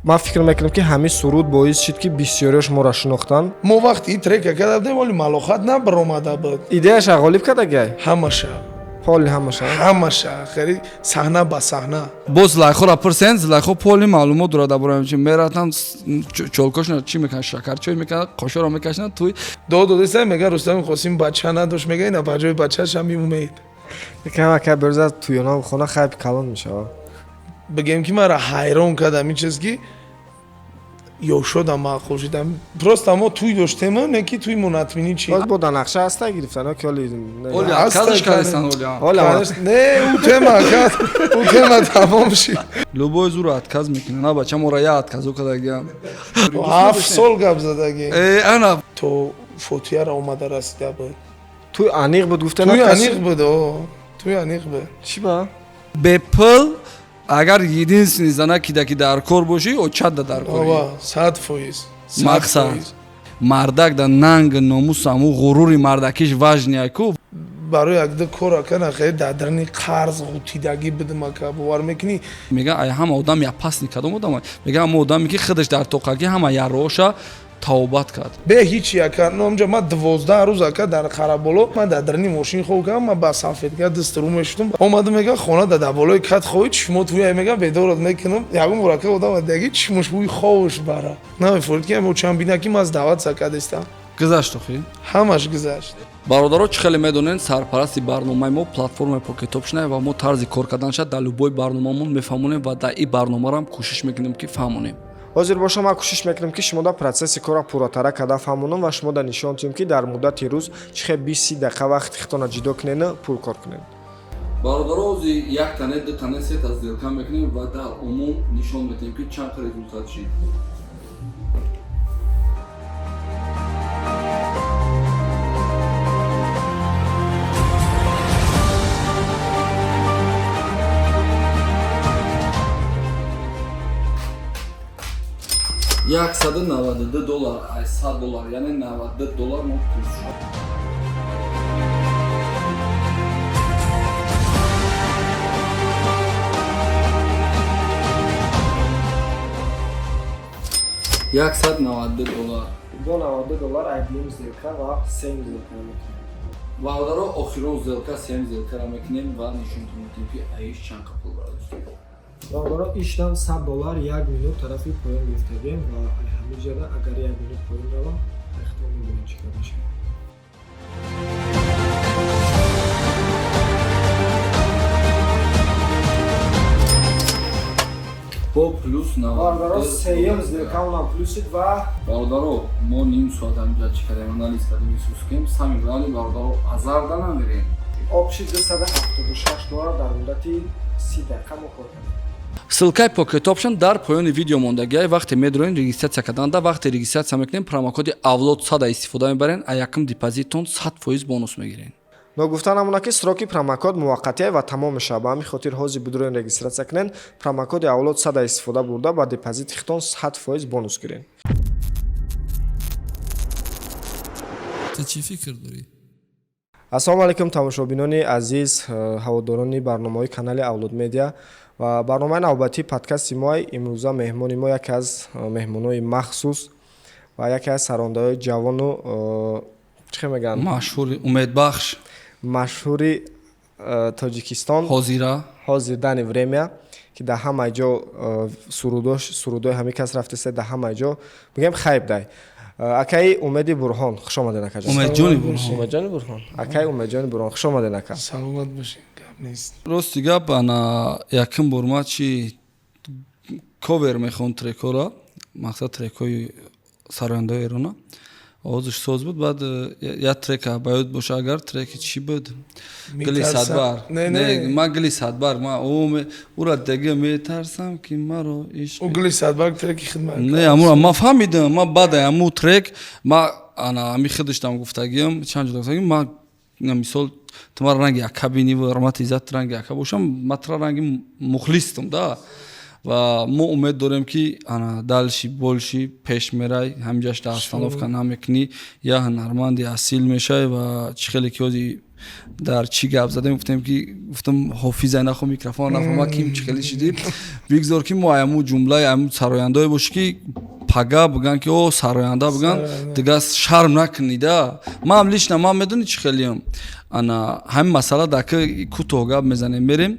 Ман фикр мекунам, ки ҳамин суруд боис шуд, ки бисёриёш моро шинохтанд. Мо вақти ин трека карда будем, оли Малохат набаромада буд. Идеяша ғолиб кардагай? Ҳамаша. Поли ҳамаша? Ҳамаша, хеле саҳна ба саҳна. Боз Зулайхоро пурсен, Зулайхо поли маълумот дорад дар бораи чи мератан, чолкошона чӣ мекунанд, шакарчой мекунанд, қошоро мекашанд туй. Дод додеста, мега Рустами Қосим бача надошт, мега ина ба ҷои бачааш ҳам умед. Якам ака берза туёна хона хайп калон мешавад. Бигем, ки мара ҳайрон кард ҳамин чиз, ки ёшодам маъқул шудам. Просто мо туй доштем, не ки туй монатминӣ чи. Боз бо дар нақша ҳаста гирифтан, ки оли оли отказаш кардестан, оли. Оли. Не, ӯ тема кард, ӯ тема тамом шид. Любой зуро отказ мекунад, на бача моро я отказу кардагиам. 7 сол гап задагӣ. Э, ана. То фотияра омада расида буд. Туй аниқ буд, гуфта? Туй аниқ буд, о, туй аниқ буд. Чӣ ба? Бепул агар единственный зана кида ки дар кор бошӣ, очада дар кор. 100%. Мақсад мардак да нанг, номус, аму ғурури мардакиш важный ку. Барои якду кор ака хеле дар дарни қарз ғутидагӣ будам, ака, бовар мекунӣ? Мега ай ҳама одам я пасни кадом одам, мега ҳама одаме ки худаш дар тоқагӣ ҳама ярооша тавбат кард. Бе ҳичи, ака, номҷа ман 12 рӯз, ака, дар Қараболо ман дар дарни мошин хоб кардам. Ман ба салфетка даст рӯ мешудам, омадам, мега хона да болои кат хоҳи, чишмо туя, мега бедорат мекунам. Ягон бор, ака, одам даги чишмош бӯи ховш бара намефорид, ки чанд бина ки ман даъват сакадестам. Гузашт охи? Ҳамаш гузашт. Бародаро, чӣ хеле медонед, сарпарасти барномаи мо платформаи Pocket Option ва мо тарзи кор карданша дар любой барномамон мефаҳмонем ва дар ин барномарам кӯшиш мекунем, ки фаҳмонем. Ҳозир боша, ман кӯшиш мекунам, ки шумо дар процесси кора пурратара карда фаҳмонам ва шумо дар нишон тиҳем, ки дар муддати рӯз чӣ хел 20-30 дақиқа вақти худтонро ҷудо кунену пул кор кунед. Бародаро, ҳозир як тане, ду тане, сета сделка мекунем ва дар умум нишон медиҳем, ки чанд результат шид. $192 ай 100 доллар, яъне 92 доллар мо плюс шуд. $192. Бо 92 доллар ай дуюм сделка ва сеюм сделка мекунем. Бародаро, охирон сделка, сеюм сделкаро мекунем ва нишонтон медиҳем, ки аиш чанд қа пул бардоштем. Бародаро, иштам 100 доллар як минут тарафи поён гирифтагем ва ай ҳамин ҷода агар як минут поён равам, айхтон мебинем, чӣ кор мешавад. Бо плюс. Бародаро, сеюм сделкаонам плюс шид ва Бародаро, мо ним соат ҳамҷа чӣ кардем, анализ кардем, исускем. Самое главное, бародаро, азарда намерем. Общий 276 доллар дар муддати 30 дақиқа мо кор кардем. Ссылкаи Pocket Option дар поёни видео мондагиай. Вақте медроем регистрация карданда, вақте регистрация мекунем, промокоди авлод сада истифода мебарен, а якум депозиттон 100% бонус мегирен. Ногуфта намона, ки сроки промокод муваққатия ва тамом мешавад. Ба ҳамин хотир ҳозир бидуроен, регистрация кунен, промокоди авлод сада истифода бурда, ба депозити худтон 100% бонус гирен. Ту чӣ фикр дорӣ? Ассалому алайкум, тамошобинони азиз, ҳаводорони барномаҳои канали Авлод Медиа ва барномаи навбатии подкасти мо. Имрӯза меҳмони мо яке аз меҳмонҳои махсус ва яке аз сарондаҳои ҷавону чӣ хел мегӯянд, машҳури умедбахш, машҳури Тоҷикистон ҳозира, ҳозир данный время, ки дар ҳамаи ҷо сурудош, сурудои ҳамин кас рафтаста, дар ҳамаи ҷо мегӯем, хайп дай. Акаи Умеди Бурҳон, хуш омадед, акаҷон. Умедҷони Бурҳон. Умедҷони Бурҳон, акаи Умедҷони Бурҳон, хуш омадед, ака. Саломат бошед, гап нест. Рости гап, ана якум бор ма чи ковер мехонд трекҳоро, мақсад трекҳои сарояндаҳои эрона, овозаш соз буд. Баъд як трека ба ёд боша, агар треки чӣ буд, гили садбар. Не, ман гили садбар, ман ура дега метарсам, ки маро ишқ. Ӯ гили садбарг треки хидмат. Не, амура ман фаҳмидам. Ман баъд аму трек ма ана ами худиштам гуфтагиам, чанд ҷо гуфтагиам. Ман, мисол, ту мара ранги ака бинӣ ва ҳурмати иззат ранги ака бошам, ман тура ранги мухлистам да. Ва мо умед дорем, ки ана дальше больше пеш мерай, ҳамҷаш да остановка намекунӣ, я ҳунарманди асил мешавӣ ва чӣ хеле ки ҳози Дар чӣ гап задем, гуфтем ки, гуфтам, ҳофиза нахо, микрофон нафаҳма, ким чӣ хеле шидӣ. Бигзор ки мо аму ҷумлаи аму сарояндое бошӣ, ки пага биган, ки о сароянда биган, дига шарм накунида. Ман лично, ман медонӣ чӣ хелиам, ана ҳамин масъала дар ки кӯтоҳ гап мезанем, мерем.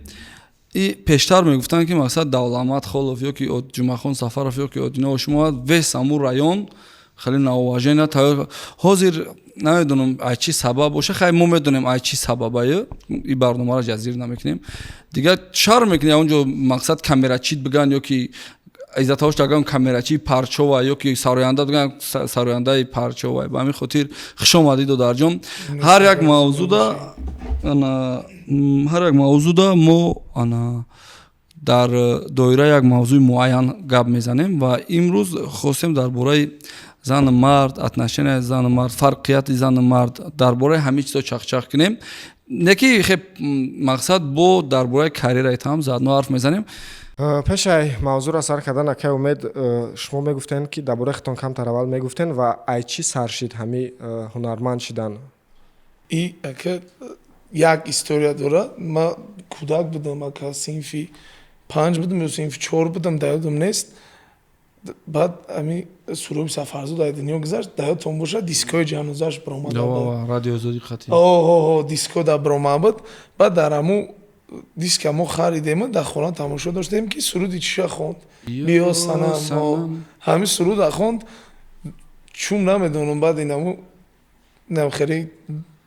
И пештар мегуфтанд, ки мақсад Давламат Холов ё ки Ҷумъахон Сафаров ё ки Одино Ошимова, весь аму район хеле науважение тайёр. Ҳозир намедонам, ай чӣ сабаб боша. Хай, мо медонем, ай чӣ сабабае, и барномаро ҷазир намекунем. Дигар шарм мекунӣ онҷо, мақсад камерачит биган ё ки иззатҳош даган камерачи Парчова, ё ки сароянда биган сарояндаи Парчова. Ба ҳамин хотир хуш омадӣ, додарҷон. Ҳар як мавзӯъда мо ана дар доираи як мавзӯи муайян гап мезанем ва имрӯз хостем дар бораи зану мард, отношения зану мард, фарқияти зану мард, дар бораи ҳамин чизо чахчах кунем. Не ки хеб мақсад, бо дар бораи карьераи там заодно ҳарф мезанем. Пешай мавзӯъро сар кардан, акай Умед, шумо мегуфтен, ки дар бораи худтон камтар аввал мегуфтен ва ай чӣ сар шид ҳами ҳунарманд шидан? И ака, як история дорад. Ман кӯдак будам, ака, синфи панҷ будам ё синфи чор будам, дар ёдам нест. Баъд ами Суроби Сафарзод ай дунё гузашт. Дар ёдтон бошад, дискои ҷанозааш баромада. Радио Озодӣ қатӣ. Оҳо, диско да баромада буд. Баъд дар ҳаму диска мо харидем, дар хона тамошо доштем, ки суруди чиша хонд, «Биё, санам», ҳамин суруда хонд. Чун намедонам, баъд инаму хеле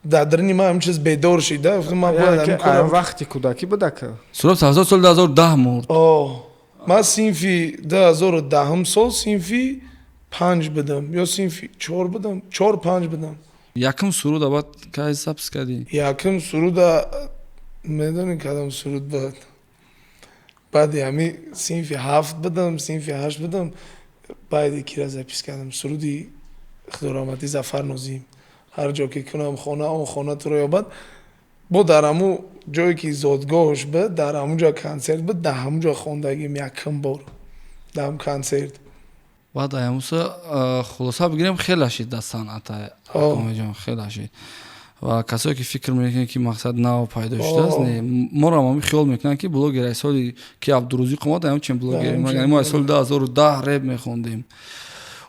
дар дарини ман ҳамин чиз бедор шид. Вақти кӯдакӣ буд, ака? Суроб Сафарзод соли 2010 мурд. Ман синфи 2010-ум сол синфи панҷ будам ё синфи чор будам, чор, панҷ будам. Якум суруда баъд кай запись кардӣ? Якум суруда медонӣ кадом суруд буд? Баъди ҳами синфи ҳафт будам, синфи ҳашт будам, баъди кира запись кардам, суруди худораҳматӣ Зафар Нозим, «Ҳар ҷо ки кунам хона, он хона туро ёбад». Бо дар ҳамун ҷое ки зодгоҳш буд, дар ҳамун ҷо консерт буд, дар ҳамун ҷо хондагим якум бор дар ҳамун консерт. Баъд аямуса хулоса бигирем, хеле шид дар санъата, ҷон, хеле шид. Ва касое ки фикр мекунанд, ки мақсад нав пайдо шудааст, не, моро ҳам хиёл мекунанд, ки блогер ай соли ки Абдурӯзиқ омад, ҳамчин блогер. Мо аз соли 2010 реп мехондем.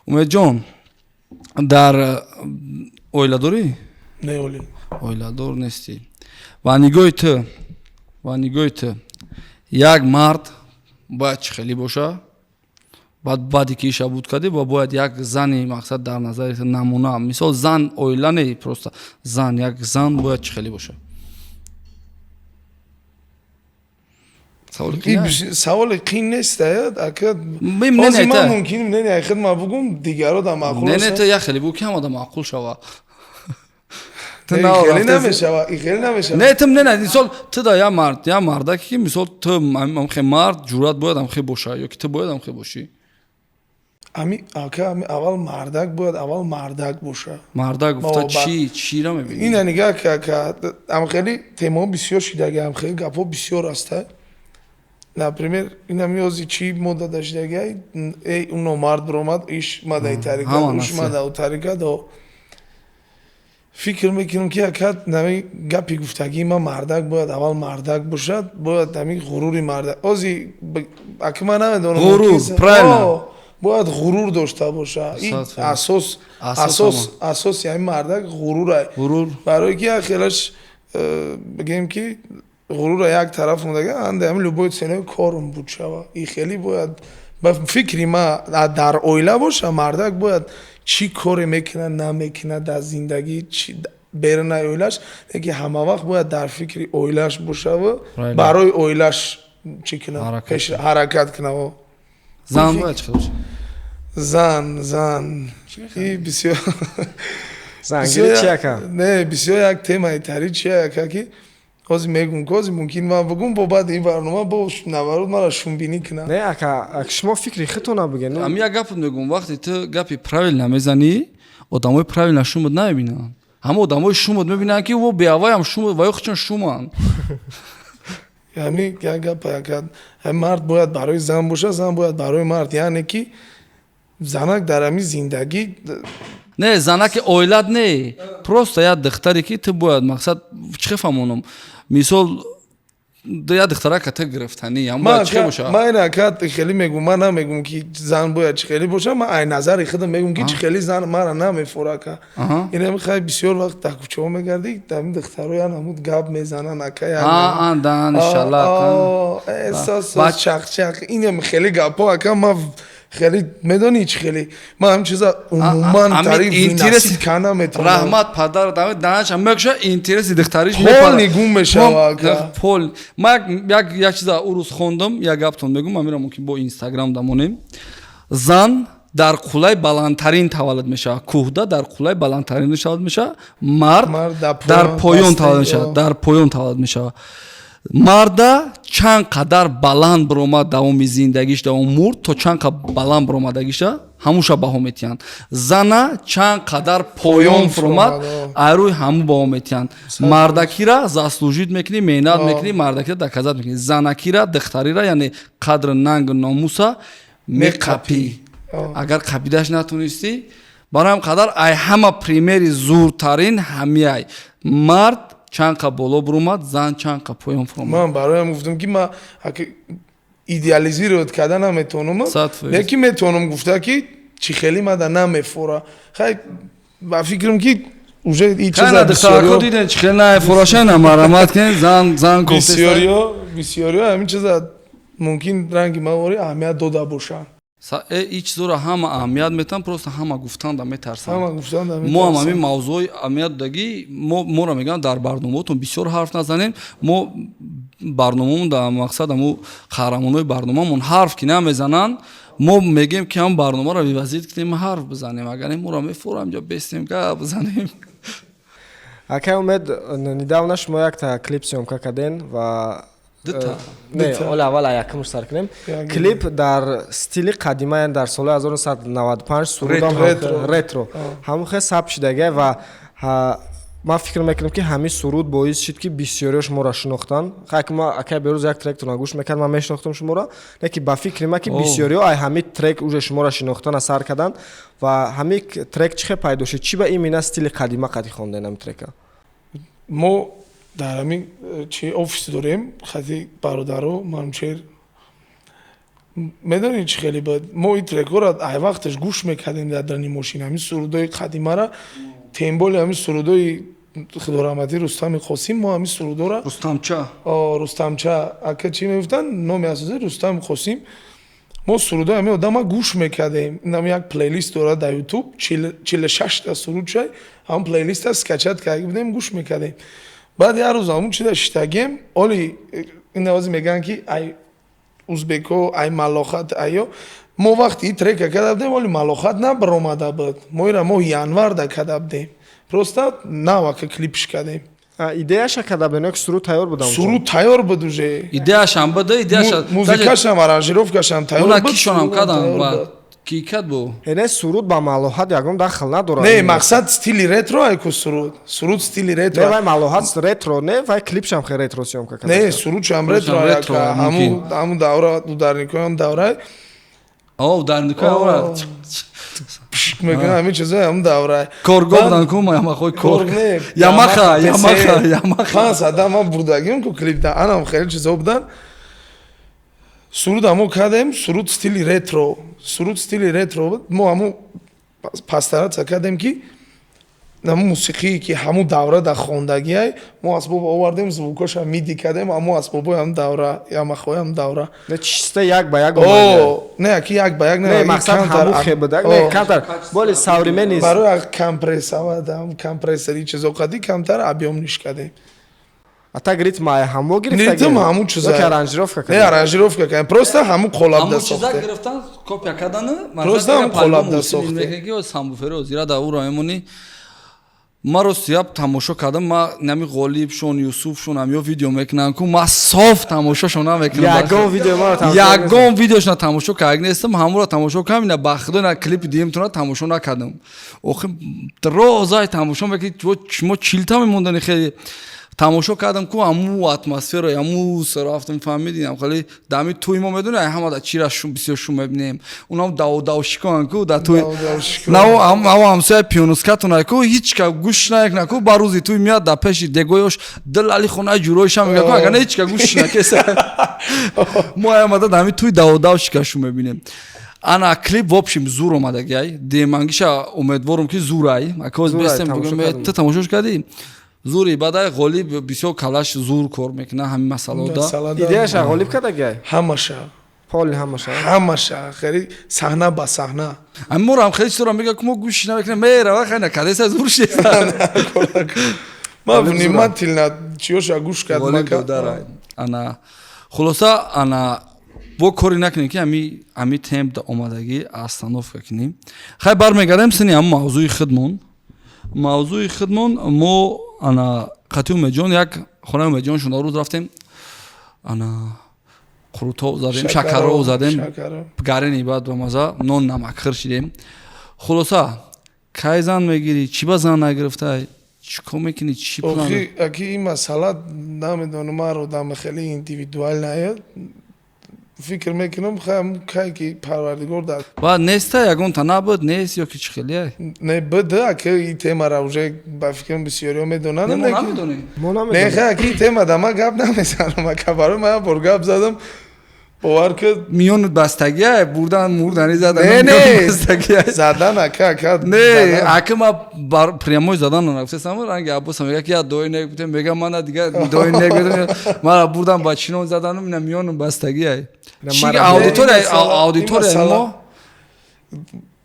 Умедҷон, дар оиладорӣ? Не, оли. Оиладор нестӣ. Ва нигоҳи ту як мард бояд чӣ хеле боша? Баъд баъде ки иша буд кардӣ, ва бояд як зани, мақсад, дар назари ту намуна, мисол, зан, оила не, просто зан, як зан бояд чӣ хеле боша? Саволи қин нест, ака. Ман мумкин не худ ма бугум, дигаро да маъқул. Не, ту як хеле бугу, ки ҳама да маъқул шава. Хеле намешава, хеле намешава. Не, ту не, мисол, ту да як мард, як мардаке ки, мисол, ту амхе мард ҷуръат бояд амхе боша ё ки ту бояд амхе бошӣ. Ами ака, ами аввал мардак бояд, аввал мардак боша. Мардак гуфта чӣ чиро мебинӣ? Ина нигаҳ, ака, амхели темаҳо бисёр шидаги, амхели гапҳо бисёр аста. Например, ина миёзи чӣ мода дашидаги, эй, он номард биромад, иш мадаи тарика, уш мада у тарика до. Фикр мекунам, ки ака, нами гапи гуфтагии ман, мардак бояд аввал мардак бошад, бояд ҳамин ғурури мардак ози, ака, ман намедонам. Ғурур, правильно. Бояд ғурур дошта боша. Асос, асос, асоси ҳамин мардак ғурурай. Ғурур. Барое ки як хелаш, бигем, ки ғурура як тараф мондага, анда ҳамин любой ценой корум буд шава. И хеле бояд, ба фикри ма, дар оила боша. Мардак бояд чӣ коре мекунад, намекунад дар зиндагӣ, берунаи оилаш, леки ҳама вақт бояд дар фикри оилаш бошава, барои оилаш чӣ кунад, ҳаракат кунад. Зан бояд чӣ боша? Зан и бисёр Зангири чи, ака? Не, бисёр як темаи тари чи, ака, ки ҳозир мегум, ҳозир мумкин ман бугум, бо баъди ин барнома бо наворот мара шумбинӣ кунам. Не, ака, шумо фикри худтона бигӯед. Ами як гап мегум: вақте ту гапи правильно мезанӣ, одамои правильно шумот намебинанд. Ҳама одамои шумот мебинанд, ки во беаваям шум ва ё худшон шуманд. Ами як гап, ака, мард бояд барои зан бошад, зан бояд барои мард, яъне ки занак дар ҳамин зиндагӣ. Не, занаки оилат не, просто як духтаре, ки ту бояд, мақсад, чӣ фаҳмонам, мисол, як духтарака ту гирифтанӣ ям бояд чӣ боша? Ман ина ка хеле мегум, ман намегум, ки зан бояд чӣ хеле боша. Ман ай назари худам мегум, ки чӣ хеле зан мара намефора, ака. Ина михай, бисёр вақт дар кӯчаҳо мегардӣ, дар ин духтаро ян ҳамуд гап мезананд, ака. Дан шалақ. Эҳсос чақ-чақ, инам хеле гапҳо, ака. Ман хеле, медонӣ, чӣ хеле ман ҳамин чиза умуман тариф выносить карда наметавонам. Раҳмат, падар данаша мекуша, интереси духтариш. Полный гум мешава, ака. Пол ман як чиза ӯ рӯз хондам, як гаптон мегум, ман мерам, мумкин бо Инстаграм дамонем. Зан дар қуллаи баландтарин таваллуд мешавад, кӯҳда дар қуллаи баландтарин таваллуд мешавад, мард дар поён таваллуд мешавад, дар поён таваллуд мешавад. Марда чанд қадар баланд биромад давоми зиндагиш, давом мурд, то чанд қад баланд биромадагиша, ҳамуша баҳо метиҳанд. Зана чанд қадар поён фуромад, айрӯи ҳаму баҳо метиҳанд. Мардакира заслужить мекунӣ, меҳнат мекунӣ, мардакира доказать мекунӣ, занакира, духтарира, яъне қадри нангу номуса меқапӣ. Агар қапидаш натонистӣ, барои ҳам қадар ай ҳама примери зуртарин ҳамияй: мард чанд қа боло буромад, зан чанд қа поён фуромад. Ман бароям гуфтам, ки ман идеализировать карда наметавонам, лекин метавонам гуфта, ки чӣ хеле мада намефора. Хай, ба фикрам, ки уже и чиза диден, чӣ хеле наефорашена, марамат кунед, зан зан. Бисёриё ҳамин чиза мумкин ранги мавори аҳамият дода бошанд. И чизоро ҳама аҳамият метаҳанд, просто ҳама гуфтанда метарсанд. Мо ҳам ҳамин мавзӯи аҳамият додагӣ. Моро мегӯянд, дар барномаотон бисёр ҳарф назанем. Мо барномаомон дар мақсад, ҳаму қаҳрамонои барномаамон ҳарф ки намезананд, мо мегӯем, ки ҳам барномаро вывозить кунем, ҳарф бизанем. Агар моро мефурам, ҷо бестем, гап бизанем. Акай Умед, недавно шумо якта клип съёмка карден ва не, ола аввал якумш сар кунем. Клип дар стили қадима, яъне дар соли 1995 сурудам ретро ҳамон хел сабт шудага. Ва ман фикр мекунам, ки ҳамин суруд боис шуд, ки бисёриҳо шуморо шинохтанд. Хайки ма, акай Берӯз, як тректона гӯш мекард, ман мешинохтам шуморо, лекин ба фикри ман, ки бисёриҳо ай ҳамин трек уже шуморо шинохтана сар карданд. Ва ҳамин трек чӣ хел пайдо шуд? Чӣ ба именно стили қадима қади хонден ҳамин трека? Мо дар ҳамин чи офис дорем, хати бародаро Манучер, медонӣ, чӣ хеле буд, мо ин трекҳоро ай вақташ гӯш мекардем дар дарни мошин, ҳамин сурудҳои қадимара, тем более ҳамин сурудҳои худораҳматӣ Рустами Қосим. Мо ҳамин сурудҳоро Рустамча. Рустамча, ака, чӣ мегуфтанд, номи асосӣ Рустами Қосим. Мо сурудҳои ҳамин одама гӯш мекардем. Инам як плейлист дорад дар Ютуб, 46-та суруд шай, ҳамон плейлиста скачать карда будем, гӯш мекардем. Баъд як рӯз ҳамун чида шиштагем, оли ин навози мегӯянд, ки ай узбекҳо, ай Малохат, айё. Мо вақти ин трека карда будем, оли Малохат набаромада буд. Мо ира моҳи январда карда будем, просто навака клипш кардем. Идеяша карда будем ё ки суруд тайёр буд? Суруд тайёр буд уже. Идеяшам буда, идеяша. Музикашам, аранжировкашам тайёр буд. Кишонам кардам, баъд ки кад бу? Не, суруд ба Малоҳат ягон дахл надорад. Не, мақсад, стили ретро айку суруд стили ретро. Не, вай Малоҳат ретро не, вай клипшам хел ретро съёмка карда. Не, сурудшам ретро, ҳамун давра, ударникоям давра. О, ударникоям давра. Мекунам, ҳамин чизои ҳамун давра. Корго будан ку, ямахои кор. Ямаха, Ямаха, Ямаха. 500 ман бурдагим ку клипда, анам хеле чизо будан. Суруд ҳамо кардем, суруд стили ретро, суруд стили ретро буд. Мо ҳамо постараться кардем, ки ҳамун мусиқие, ки ҳамун давра дар хондагиай, мо асбоб овардем, звукоша миди кардем, ҳамун асбобои ҳамун давра, ямахои ҳамун давра. Не, чисто як ба як. О, не, ки як ба як. Не, мақсад, ҳамун хе будак, не, камтар более современный. Барои компрессавад, компрессори чизо қади камтар объёмныйш кардем. А так ритм ай ҳамо гирифта? Ритм ҳамун чиза. Ё аранжировка кардем? Не, аранжировка кардем, просто ҳамун қолабда сохтем. Ҳамун чиза гирифтан, копия карданы. Просто ҳамун қолабда сохтем. Самбуферо зира да ура мемонӣ. Ман рости гап тамошо кардам, ма нами Ғолибшон, Юсуфшон ҳамё видео мекунанд ку, ма соф тамошошон намекунам. Ягон видео маро тамошо? Ягон видеошона тамошо кард нестам. Ҳамуро тамошо кардам, ина, ба худо, ина клипи диюмтонро тамошо накардам. Охи, розай тамошо мекунед, шумо чилта мемондани хеле. Тамошо кардам ку, аму атмосфера, аму рафтам, фаҳмидинам. Хеле дами туи мо, медони, ҳама да чира шум, бисёр шум мебинем. Унам давдавшикоан ку да туи нао ҳамсоя пионускатона ку, ҳеч ка гӯш наякна ку. Ба рӯзи туй меяд, да пеши дегоёш дил али хонаи ҷуроиша мега ку, агар не, ҳеч ка гӯш накеса. Мо омада дами туи давдавшика шум мебинем. Ана клип, в общем, зур омадагиай. Демангиша умедворум, ки зурай. Акоз бестем, ту тамошош кардӣ, зури. Баъдай Ғолиб бисёр калаш зур кор мекуна ҳамин масъалаода. Идеяша Ғолиб кардагиай? Ҳамаша. Поли ҳамаша? Ҳамаша, хеле саҳна ба саҳна. Ами морам хеле чизоро мега ку, мо гӯш намекунем, мерава хайна кадеса, зур шеста. Ма внимательно чиёша гӯш кардам. Ана хулоса, ана бо коре накунем, ки ами темп да омадагӣ остановка кунем. Хай, бармегардем сини ҳам мавзӯи худмон. Мо ана қати Умедҷон як хонаи Умедҷон шунда рӯз рафтем, ана қурутоб задем, шакароб задем, гарени баъд ба маза нон намакхӯр шидем. Хулоса, кай зан мегирӣ? Чӣ ба зан нагирифтай? Чӣ кор мекунӣ? Чӣ план? Аки, ин масъала, намедонам, ман одами хеле индивидуальная фикр мекунам. Кай ки Парвардигор дар Баъд неста, ягонта набуд, нест ё ки чӣ хеле? Не, буд, аки, ин темара уже, ба фикрам, бисёриҳо медонанд. Не, мо намедонем. Не, хай, аки, ин тема да ман гап намезанам, ака. Барои ман як бор гап задам, бовар ки Миён бастагия бурдан, мурдани задан? Не, не, задан, ака, ака. Не, ака, ма бар прямой задан нагуфтесам. Ранги Аббоса мега, ки я дои не гуфтем, мега, мана дига дои не гуфтем, мара бурдан, ба чинон заданум, ина миён бастагия. Чи аудитория мо?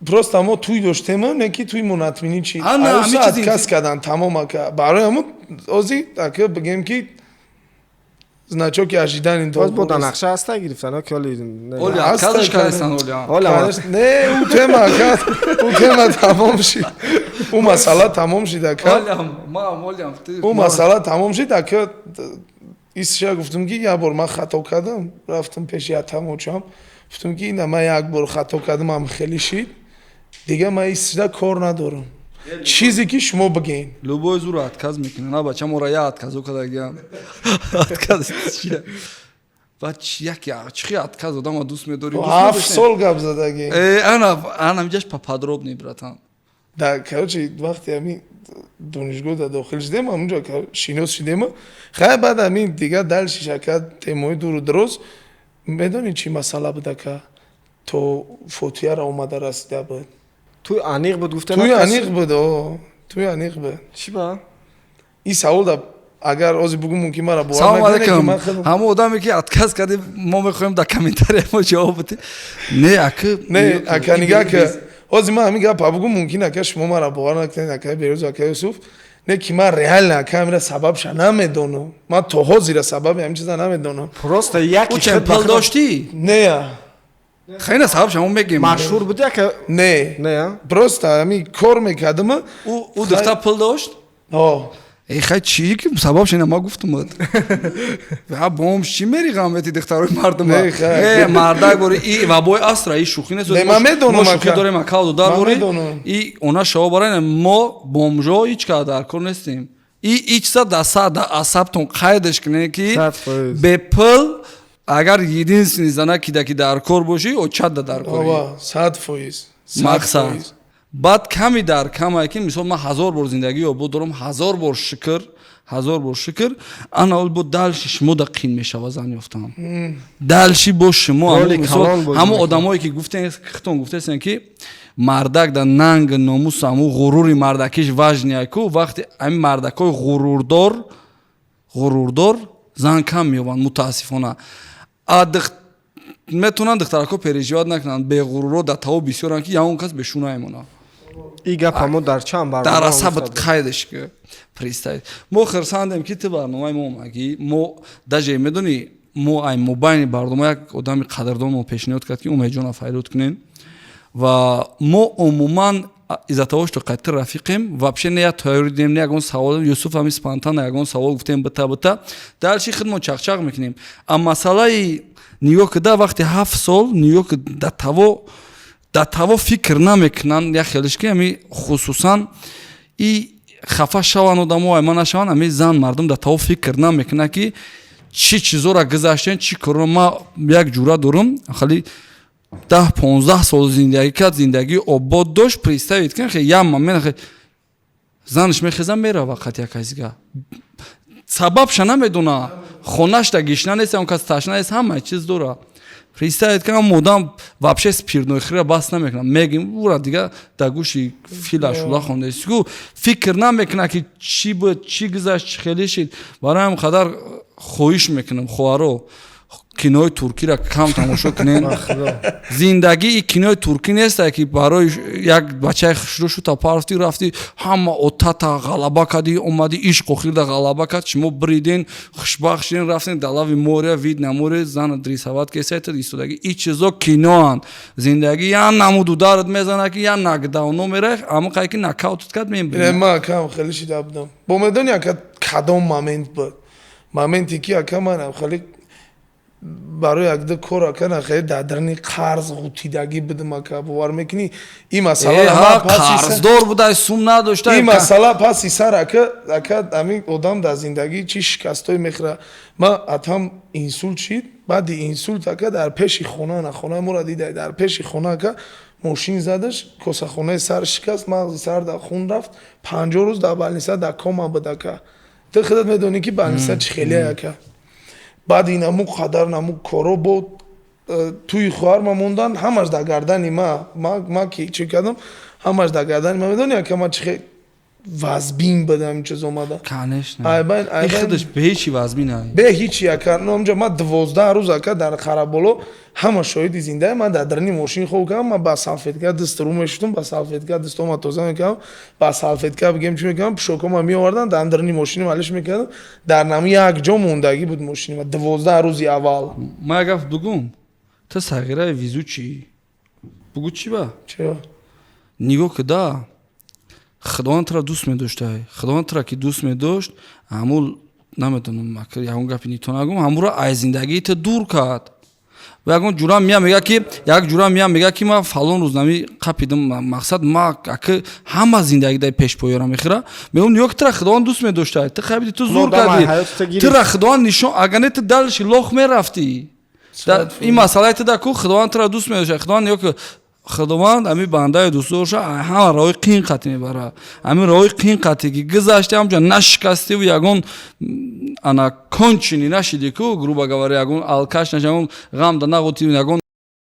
Просто мо туй доштем, не ки туй монатминӣ чи отказ кардан, тамом, ака. Барои ҳамун ози, ака, бигем, ки значоки ожидани. Боз бо да нақша ҳаста гирифтан ки оли? Оли отказаш кардестан, оли. Не, ӯ тема, ака, ӯ тема тамом шид, ӯ масъала тамом шид, ака. Ӯ масъала тамом шид, ака. Исша гуфтам, ки як бор ман хато кардам, рафтам пеши атамочам, гуфтам, ки ина, ман як бор хато кардам, ам хеле шид, дига ман исшда кор надорам, чизе ки шумо бигӯен. Любой зур отказ мекунад, на бача мора я отказо кардагиам. Отказ чия? Баъд як чихи отказ одама дӯст медорӣ? 7 сол гап задаги. Э, ана, ана миҷаш поподробней, братан. Да, короче, вақте ами донишгоҳ да дохил шудем, ҳамунҷо шинос шудем. Хай, баъд ами дига дальше шака темои дуру дароз. Медонӣ, чӣ масъала буд, ака? То фотияра омада расида буд. Туй аниқ буд, гуфта? Туй аниқ буд, о, туй аниқ буд. Чӣ ба? Ин савол да агар ози бугум, мумкин мара бовар. Салом алейкум, ҳамон одаме, ки отказ кардем, мо мехоҳем дар комментария мо ҷавоб бидем. Не, ака. Не, ака, нигаҳ ка, ҳозир ман ҳамин гапа бугум, мумкин, ака, шумо мара бовар накунед, ака Берӯз, ака Юсуф. Не, ки ман реально, ака, ҳамира сабабша намедонам. Ман то ҳозира сабаби ҳамин чиза намедонам. Просто яки. Ӯ чен пул доштӣ? Не. Хеле сабабша мо мегем. Машҳур буди, ака? Не. Не? Просто ҳамин кор мекардам. Ӯ духтар пул дошт? Ҳо. Э, хай, чӣ ки сабабш ина ма гуфтам. Ҳа, бом чӣ мери ғам мети духтарои мардума? Не, хай. Э, мардак бори, и вабои асра, и шӯхӣ нест. Не, ман медонам, мо шӯхӣ ака. дорем, ака, дар Ман бори медонам. и она шаво барай, мо бомжо ҳеч када дар кор нестем. И ҳеч чиза да да асабтон қайдаш кунед, ки 100%. бепул агар единственный зана ки да ки дар кор бошӣ, очад да дар кори. Ова, 100%. Мақсад 100%. Баъд ками дар камае, ки мисол ман ҳазор бор зиндагӣ обод дорам, ҳазор бор шукр, ҳазор бор шукр. Ана ол бо дальше шумо да қин мешава зан ёфтан, дальше бо шумо Роли ҳамон мисол калон бозӣ ҳамон мекунад. Одамое, ки гуфтен, хитон гуфтесен, ки мардак да нанг, номус, ҳамун ғурури мардакиш важный ку. Вақте ҳамин мардакҳои ғурурдор зан кам меёбанд, мутаассифона. А метавонанд духтаракҳо переживать накунанд, беғуруро дар таво бисёранд, ки ягон кас бешу намемонад. И гапа мо дар чанд барнома Дар асабат гуфта будем. Қайдаш ки представить. Мо хирсандем, ки ту барномаи мо омагӣ. Мо даже, медонӣ, мо ай мобайни барнома як одами қадрдон мо пешниҳод кард, ки Умедҷона файрод кунем, ва мо умуман из-за того, что қайтир рафиқем, вообще не я тайёр дидем, не ягон савол. Юсуф ҳами спонтанно ягон савол гуфтем, бита бита дальше худмо чақчақ мекунем. А масъалаи нигоҳ кида, вақти 7 сол нигоҳ ки да таво фикр намекунанд, як хелиш ки ҳами хусусан и Хафа шаванд одамо, ай ма нашаванд, ами зан мардум дар таво фикр намекунад, ки чӣ чизоро гузаштем, чӣ корро. Ма як ҷура дорум, хали 10-15 сол зиндагӣ кард, зиндагии обод дошт. Представить кун, як момент занаш мехеза, мерава қат як касига, сабабша намедона. Хонашда гишна нест, он кас ташна нест, ҳама чиз дора. Представить кун, одам вообще спиртной хира бас намекунад, мегим ура дига дар гӯши фила шула хондесигу, фикр намекунад, ки чӣ буд, чӣ гузашт, чӣ хеле шид. Барои ҳам қадар хоҳиш мекунам, хоҳаро, кинои туркиро кам тамошо кунен. Зиндагии кинои туркӣ несте, ки барои як бачаи хушрӯ шута парафти, рафти, ҳама отата ғалаба кардӣ, омадӣ, ишқ охирда ғалаба кард, шумо бриден, хушбахт шуден, рафтен далави моря, вид на море, зана дрисават кесайта истодаги. И чизо киноанд. Зиндагӣ я намуду дард мезана, ки я нокдаун мерах, ама қай ки нокаутат кард, мебри. Ма кам хеле шида будам бо медони, ака, кадом момент буд, моменте ки, ака, манам хеле барои якду кор, ака, хеле дар дарни қарз ғутидагӣ будам, ака, бовар мекунӣ, ин масъала қарздор будай, сум надошта. Ин масъала паси сар, ака, ҳамин одам дар зиндагӣ чӣ шикастҳое мехӯрад. Ма атам инсулт шид, баъди инсулт, ака, дар пеши хона, на хонаи моро дидай, дар пеши хона, ака, мошин задаш, косахонаи сар шикаст, мағзи сар дар хун рафт, 50 рӯз дар больница дар кома буд. Ака, ту худат медонӣ, ки больница чӣ хеле, ака. Баъд инаму қадар наму коро бо тӯи хоҳарма мондан, ҳамаш дар гардани ма. Ма ки чӣ кардам, ҳамаш дар гардани ма. Медони, ака, ма чӣ вазбин будам, ин чиз омада. Конечно, худаш бе ҳечи вазбин. Бе ҳичи, ака. Омҷа ма 12 рӯз, ака, дар Қараболо, ҳама шоҳиди зиндаи, ман дар дарни мошин хоб кардам. Ман ба салфетка даст рӯ мешудам, ба салфетка дастома тоза мекардам, ба салфетка, бигем, чӣ мекардам, пӯшокома меовардан, дар дарни мошини малиш мекардам. Дар нами як ҷо мондагӣ буд мошини ма 12 рӯзи аввал. Ма як гап бугум, ту сағираи везучий, бугу, чӣ ба? Чиё? Нигоҳ куда, Худованд туро дӯст медоштай. Худованд туро ки дӯст медошт, ҳамун, намедонам, ягон гапи нито нагум, ҳамуро аз зиндагии ту дур кард. Ягон ҷура мия мега, ки як ҷура мия мега, ки ма фалон рӯз нами қапидам, мақсад ма аки ҳама зиндагӣ дар пешпоёра мехӯра. Мегум, нигоҳ ки тура Худованд дӯст медоштай, ту қапиди, ту зур кардӣ, тура Худованд нишон, агар не, ту дальше лох мерафтӣ. Ин масъалаи ту да ку, Худованд тура дӯст медошта. Худованд, нигоҳ ки, Худованд ами бандаи дӯстдорша ҳама роҳи қин қатӣ мебарад. Ҳамин роҳи қин қатӣ ки гузашти, ҳамҷо нашикастиву ягон ана конченый нашиди ку, грубо говоря, ягон алкаш наши, ягон ғамда нағутӣ, ягон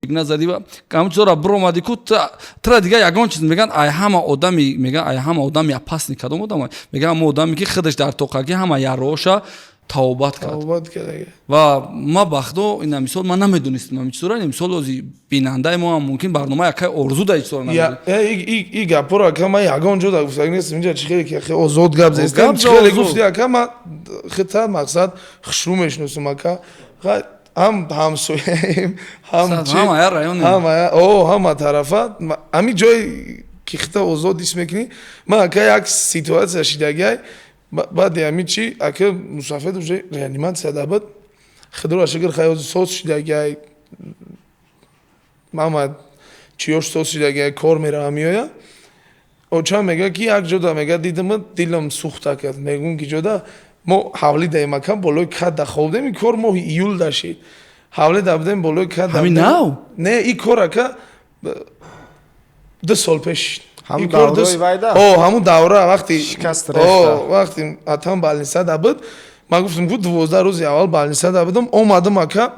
назадӣ, ҳамн чизора биромадӣ ку, тура дига ягон чиз меган, ай ҳама одами, меган, ай ҳама одами опасный кадом одам? Меган, ҳама одаме ки худаш дар тоқагӣ ҳама ярооша тавобат кард. Ва ма бахдо ина мисол ман намедонистам ҳамин чизора. Ина мисол ози бинандаи мо ҳам мумкин барнома якай орзу дар чизора. И гапҳоро, ака, ман ягон ҷо да гуфтаг нестам. Инҷа чӣ хеле ки озод гап зестам, чӣ хеле гуфти, ака, ма хита мақсад хушрӯ мешиносам, ака, ҳам ҳамсояем, ҳам ҳама тарафа. Ҳамин ҷое ки хита озод ҳис мекунӣ. Ман, ака, як ситуация шидагиай. Баъди ҳамин чи, ака, мусафед уже реанимация да буд, худоро шукр, хаёзи соз шидагиай, мама чиёш соз шидагиай, кор мерава, меоя. Очам мега, ки як ҷода, мега, дидама, дилам сӯхта кард. Мегум, ки ҷода мо ҳавли даем, ака, болои кад да хобдем. Ин кор моҳи июл дашид, ҳавли да будем, болои кад. Ҳамин нав? Не, ин кор, ака, 2 сол пеш. Ҳамун ҳамун давра, вақти атам больница да буд. Ман гуфтам ку, 12 рӯзи аввал больница да будам, омадам, ака.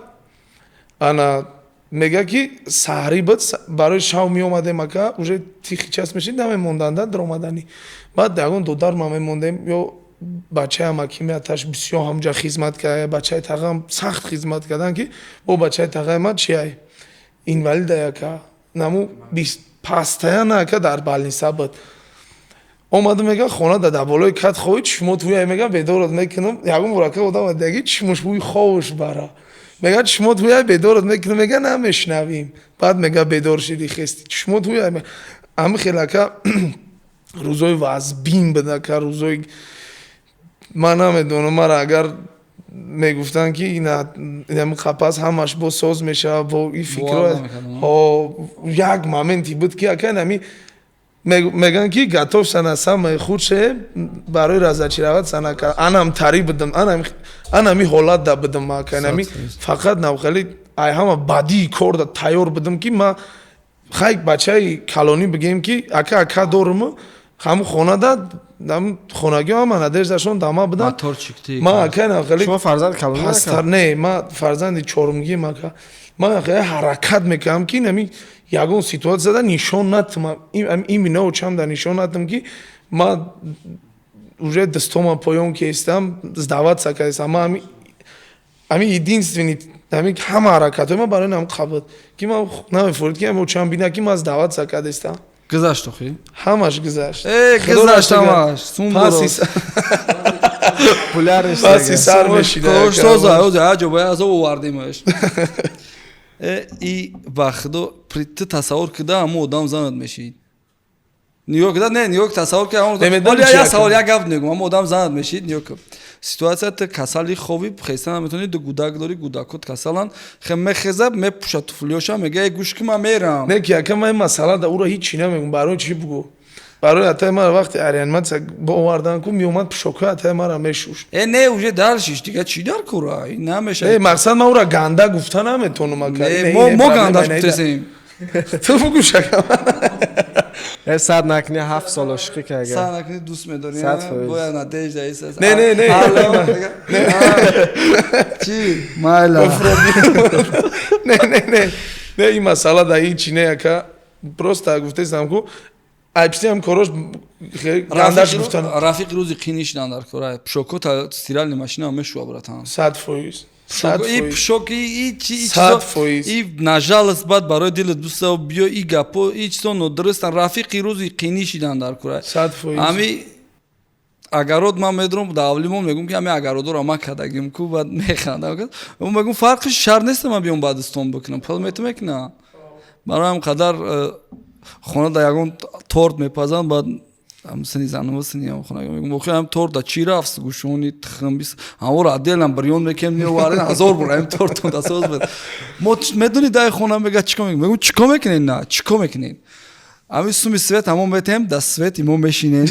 Ана мега, ки саҳрӣ буд, барои шав меомадем, ака, уже тихий час мешид, намемонданда даромаданӣ. Баъд ягон додарма мемондем ё бачаям, аки меаташ бисёр ҳамҷа хизмат кард, бачаи тағам сахт хизмат кардан, ки бо бачаи тағаи ман чиай, инвалидай, ака, наму постоянно, ака, дар больница буд. Омадам, мега, хона да болои кат хоҳӣ, чишмот ҳуя, мега, бедорот мекунам. Ягон бор, ака, одам даги чишмош ҳуи ховш бара, мега, чишмот ҳуя, бедорот мекунам, мега, намешнавим. Баъд мега, бедор шиди, хести, чишмот ҳуя. Ҳами хел, ака, рӯзои вазбин буд, ака, рӯзои ман намедонам. Мара агар мегуфтанд, ки инами қапас ҳамаш бо соз мешавад, бо ин фикро, як моменте буд, ки, ака, инами Мегӯянд, ки готовься на самое худшее, барои разочароваться накард. Анам тари будам, анами ҳолат да будам ма, аканами фақат навхали ай ҳама бадии кор да тайёр будам, ки ма хай бачаи калонӣ бигем, ки ака доруму ҳамун хонада хонагиҳо ҳама надежда шон дама будан. Ма, ака, навхали Шумо фарзанди калонӣ? Пасттар не, ма фарзанди чорумгием, ака. Ма ҳаракат мекардам, ки нами ягон ситуатсияда нишон натам, именно очамда нишон натам, ки ма уже дастома поён кестам, сдаваться кардестам. Ма ами единственный ами ҳама ҳаракатҳои ма барои нам қабуд, ки ма намефурид, ки очам бина, ки ма сдаваться кардестам. Гузашт охи? Ҳамаш гузашт. Э, гузашт ҳамаш. Паси сар мешида. Аҷоба азоб овардемаш. Э, и ба худо, ту тасаввур кида, ҳамо одам занат мешид. Нигоҳ кида, не, нигоҳ, тасаввур ки я савол, як гап мегӯм: ҳамо одам занат мешид. Нигоҳ ки ситуация: ту касали, хоби, хеста наметавонӣ, ду гудак дорӣ, гудакот касаланд. Хе мехеза, мепӯша туфлиёша, мега: «Э, гӯш ки, ман мерам». Не, ки ака, ман ин масъала да ӯро ҳичи намегӯм. Барои чӣ бугӯ? Барои атай мара вақти реаниматсия овардан ку, меомад, пӯшокҳои атай мара мешушт. Э, не, уже дальше дига чӣ дар кора намеша? Э, мақсад, ман ӯра ганда гуфта наметонам, ака. Мо гандаш гуфтесем. Ту бугӯ, шака. Э, сад накунӣ, 7 сол ошиқӣ ки. Сад накунӣ, дӯст медорӣ, бояд надежда. Не, не, не. Чӣ майла? Не, не, не, не, ин масъала да ҳичи не, ака, просто гуфтесам ку, айпсиам корош гандаш гуфтан. Рафиқи рӯзи қинишидан дар кора пӯшокота стиральный машина мешӯва, братан. 100%. И пӯшок, и чи и на жалость, баъд барои дилат буса биё, и гапо, и чизо нодурустан. Рафиқи рӯзи қинӣ шидан дар кора. 100%. Ами агарот ман медурам, да авлимон мегӯм, ки ами агародоро ман кардагим ку, баъд механдам, мегӯм: «Фарқи шар нест, ман биём баъдистон бикунам, пул мету мекунам». Барои ҳам қадар хона да ягон торт мепазам, баъд сини занама, сини хона мегӯм: «Охи, ҳам торт да чӣ рафт? Гӯшони тухм бис ҳаморо отдельно бирён мекунем, меоварем, ҳазор бор ҳам тортон дасоз буд». Мо медони, дай хона мега: «Чӣ кор мекунем?» Мегӯм: «Чӣ кор мекунед? На, чӣ кор мекунед? Ҳамин суми свет ҳамон метем, да свети мо мешинед,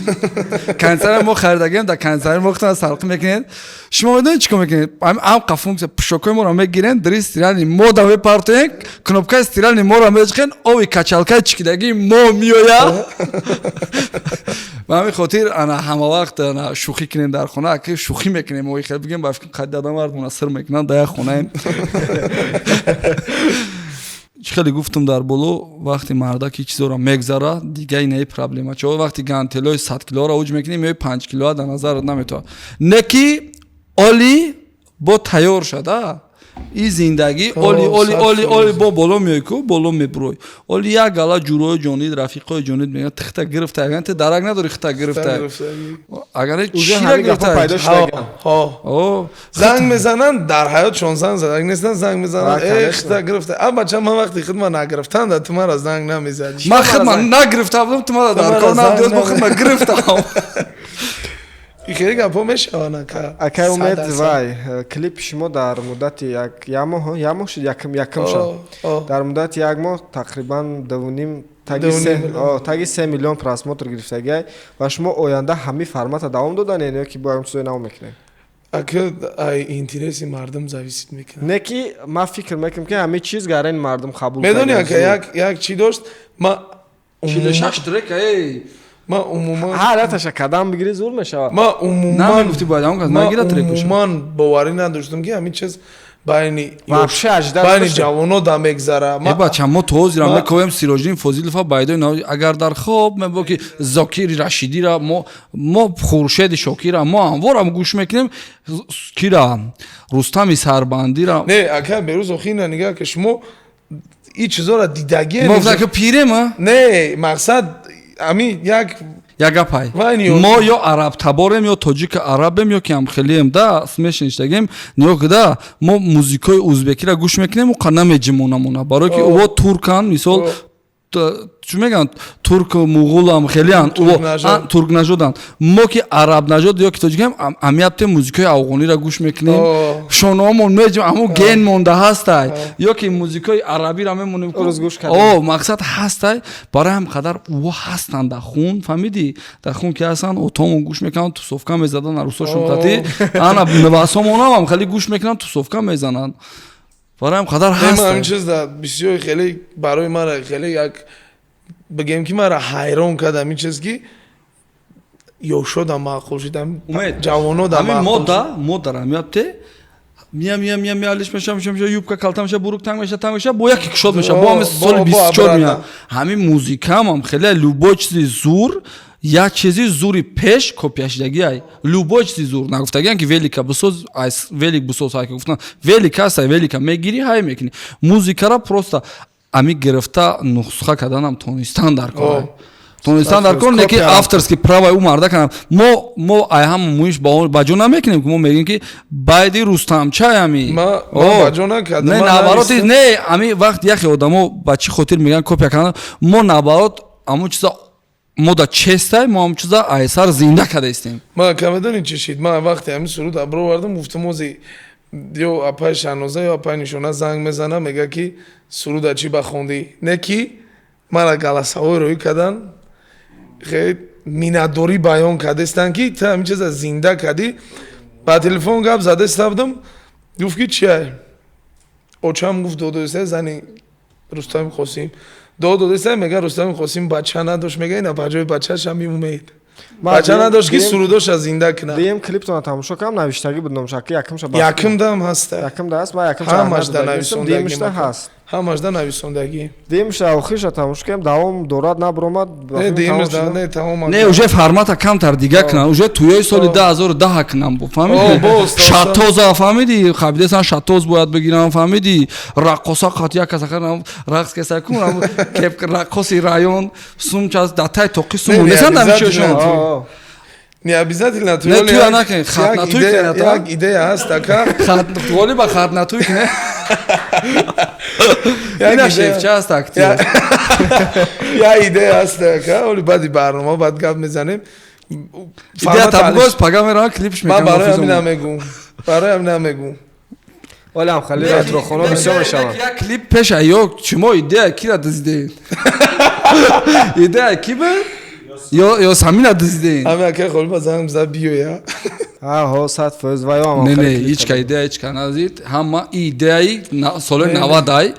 кондиционер мо харидагем, да кондиционер мо худтон салқӣ мекунед. Шумо медонед, чӣ кор мекунед? Амқа функция пӯшокҳои моро мегирен, дри стиральный мода мепартоен, кнопкаи стиральный моро мечиқен, ови качалкаи чикидагии мо меояд». Ба ҳамин хотир, ана, ҳама вақт, ана, шӯхӣ кунем дар хона, ки шӯхӣ мекунем, мо хел бигем, ба фикр қадди дадам мардмона сир мекунанд, да як хонаем. Чӣ хеле гуфтум дар боло, вақти мардак ҳеҷ чизоро мегзара, дига инаи проблема чо вақти гантелои 100 килоро уҷ мекунӣ, меои 5 килоа дар назарат наметавад. Не ки оли бо тайёр шада и зиндагӣ, оли оли оли оли бо боло меои ку, боло мебурой, оли як гала ҷурои ҷонид, рафиқои ҷонид мегӯянд: «Тихта гирифта, агар ту дарак надори, хита гирифта, агар чира гирифта». Занг мезананд, дар ҳаётшон занг задаг нестанд, занг мезананд: «Э, хита гирифта». А бача, ман вақти хидма нагирифтам, да ту мара занг намезадӣ. Ман хидма нагирифта будам, ту мара дар кор набудӣ, мо хидма гирифтам. Хеле гапҳо мешаванд, ака. Акай Умед, вай клипи шумо дар муддати як моҳ, як моҳ шуд, якум шуд, дар муддати як моҳ тақрибан дувним, таги 3 миллион просмотр гирифтагиай. Ва шумо оянда ҳамин формата давом доданед ё ки бо ягон чизои нав мекунед? Ака, ай интереси мардум зависит мекунад. Не ки ман фикр мекунам, ки ҳамин чиз гарани мардум қабул Медони, ака, як чӣ дошт, ма 46 трека, эй. Ма умуман Ҳар яташа кадам бигирӣ, зур мешавад. Ма умуман Гуфти, бояд ҳамон кас нагирад трекоша. Умуман боварӣ надоштам, ки ҳамин чиз байни Вообще ажда байни ҷавоно да мегзара. Э, бача, мо то ҳозира мекоем Сироҷиддин Фозилова байдои агар дар хоб мебо, ки Зокири Рашидира, мо Хуршеди Шокира, мо анворам гӯш мекунем, кира, Рустами Сарбандира. Не, ака, берӯз охина нигаҳ, ки шумо ин чизоро дидагӣ. Мо ки пирем. Не, мақсад, ами як Як гапай: мо ё арабтаборем, ё тоҷики арабем, ё ки ҳамхелием, да смешништагем. Ниё да мо музикои узбекиро гӯш мекунем, уқа намеҷимонамона, барое ки ӯ туркан, мисол. Чӣ мегӯянд, турку муғулам хелеан, туркнажоданд. Мо ки арабнажод ё ки тоҷикам, амиябте музикаи афғониро гӯш мекунем, шонаҳомон меҷим, ҳамун ген монда ҳастай, ё ки музикаи арабиро мемонем. О, мақсад ҳастай. Барои ҳам қадар ӯ ҳастанд дар хун, фаҳмидӣ? Дар хун ки ҳастанд, отомон гӯш мекунанд, тусовка мезаданд арӯсошон қатӣ, ана навасомонам хеле гӯш мекунанд, тусовка мезананд. Барои ҳам қадар ҳаст. Ҳамин чиз бисёр хеле барои мара хеле як бигем ки мара ҳайрон кард, ҳамин чиз ки ёшода маъқул шуд, ҷавоно. Мода мода рамиябте мия мия мия мия алиш меша, меша, меша, юбка калта меша, бурук танг меша, танг меша, бо яке кушод меша, бо ҳами соли 24 мия. Ҳамин музикаам хеле, любой чизи зур, як чизи зури пеш копияшидагиай. Любой чизи зур нагуфтагиан ки велика бисоз, велик бисоз, ҳай гуфтан велик ҳастай, велика мегирӣ, ҳай мекунӣ. Музикара просто ами гирифта нусха карданам тонистан дар кор, тонистан дар кор, не ки авторский права ӯ марда кардам. Мо ай ҳам муиш ба ҷо намекунем, ки мо мегӯем ки байди Рустамчай ами. Не, наоборот, не, ами вақт яхе одамо ба чӣ хотир мегӯян копия кардан, мо наоборот ҳамон чиза мо да честай, мо ҳамон чиза айсар зинда кардаистем. Ма камедони чӣ шид? Ман вақте ҳамин суруд баровардам, гуфтам, ози ё апаи Шаҳноза, ё апаи Нишона занг мезана, мега ки суруда чӣ бахондӣ? Не ки мара голосовой рӯӣ кардан, хеле миннатдорӣ баён кардастанд, ки ту ҳамин чиза зинда кардӣ. Ба телефон гап задаста будам, гуфт ки чия, очам гуфт, додоиста, зани Рустами Қосим дод додиста, мега Рустами Қосим бача надошт, мега ина ба ҷои бачааш ҳам умед бача надошт, ки сурудоша зинда кунад. Дуюм клиптона тамошо кардам, навиштагӣ буд номша ки якумша. Якум дам ҳаста. Якум да ҳаст, ма якумша. Ҳамаш да нависондагӣ. Дуюмшда ҳаст. Ҳамаш да нависондагӣ. Дуюмша охирша тамошо кардам, давом дорад, набуромад. Не, дуюмш да не, тамом. Не, уже формата камтар дига кунам, уже туёи соли 2010 кунам, фаҳмидӣ? Шатоза, фаҳмидӣ, хабидесан, шатоз бояд бигирам, фаҳмидӣ? Раққоса қат як каса рақс кеса кунам, раққоси район сумчас датай тоқи сум несан дамишошон. Не обязательно. Не, туя накун, хатнатуй кунед. Як идея ҳаст, ака. Ғолиба хатнатуй кунед. Ина шефча ҳаст, актёр. Як идея ҳаст, ака, оли баъди барнома баъд гап мезанем. Идея табгоз, пага меравам, клипш мекунам. Ман барои ҳамин намегӯм, барои ҳамин намегӯм. Вале ҳам хеле ретроخоно бисёр мешаванд. Як клип пеша ё шумо идея кира дуздидед? Идея ки буд? Ё самина дуздидед? Ҳамин ака Ғолиба занг зад, биёя. Ҳо, 100% ва ё ҳам. Не, не, ҳеч ка идея ҳеч ка надид. Ҳама идеяи соли 90-ай,